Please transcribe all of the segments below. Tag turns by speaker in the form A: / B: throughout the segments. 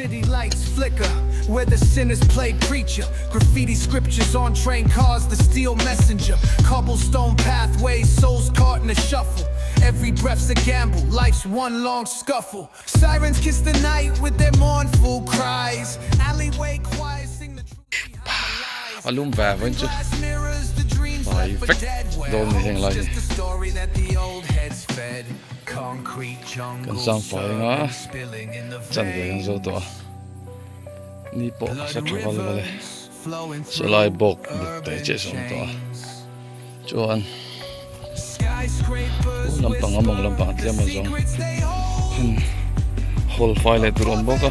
A: City lights flicker where the sinners play preacher. Graffiti scriptures on train cars, the steel messenger. Cobblestone pathways, souls caught in a shuffle. Every breath's a gamble, life's one long scuffle. Sirens kiss the night with their mournful cries. Alleyway choirs sing the truth behind the lies.
B: A lum ve vawiin chu fai vek dawn ni heng lai hi. Kan sang fai anga chanve kan zo tawh a ni pawh a sa tha val val e sawlai bawk buk te chiah sawn tawh a chuan u lampang a mawng lampang tlem a zawng han hawl fai leh tur awm bawk a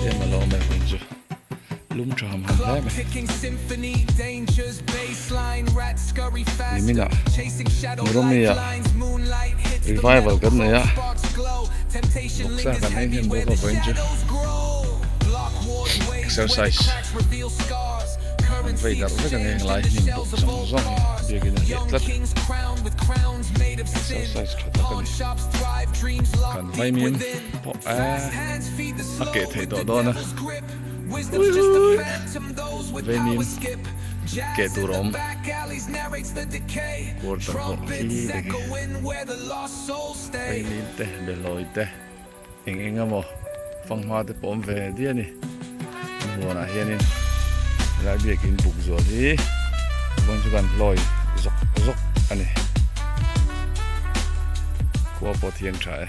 B: tlem a lo awm e vawiin chu. Lum tha ham ham hle mai. Niminah Murami-ah revival kan nei a, vawksa kan ei hnem bawk a vawiin chu exercise an vei darh vek a ni helai hnim bawk zawng zawng hi biakin a hliah tlat exercise tha tak a ni. Kan vaimim pawh a keh theih tawh dawn a. Veimin keh tur a awm quarter pawh khi te khi veimin te behlawi te eng eng emaw fanghma te pawh awm ve diai a ni a huanah hianin helai biakin buk zual hi pawn chu kan hlawi zawk zawk a ni khua pawh thiang tha e.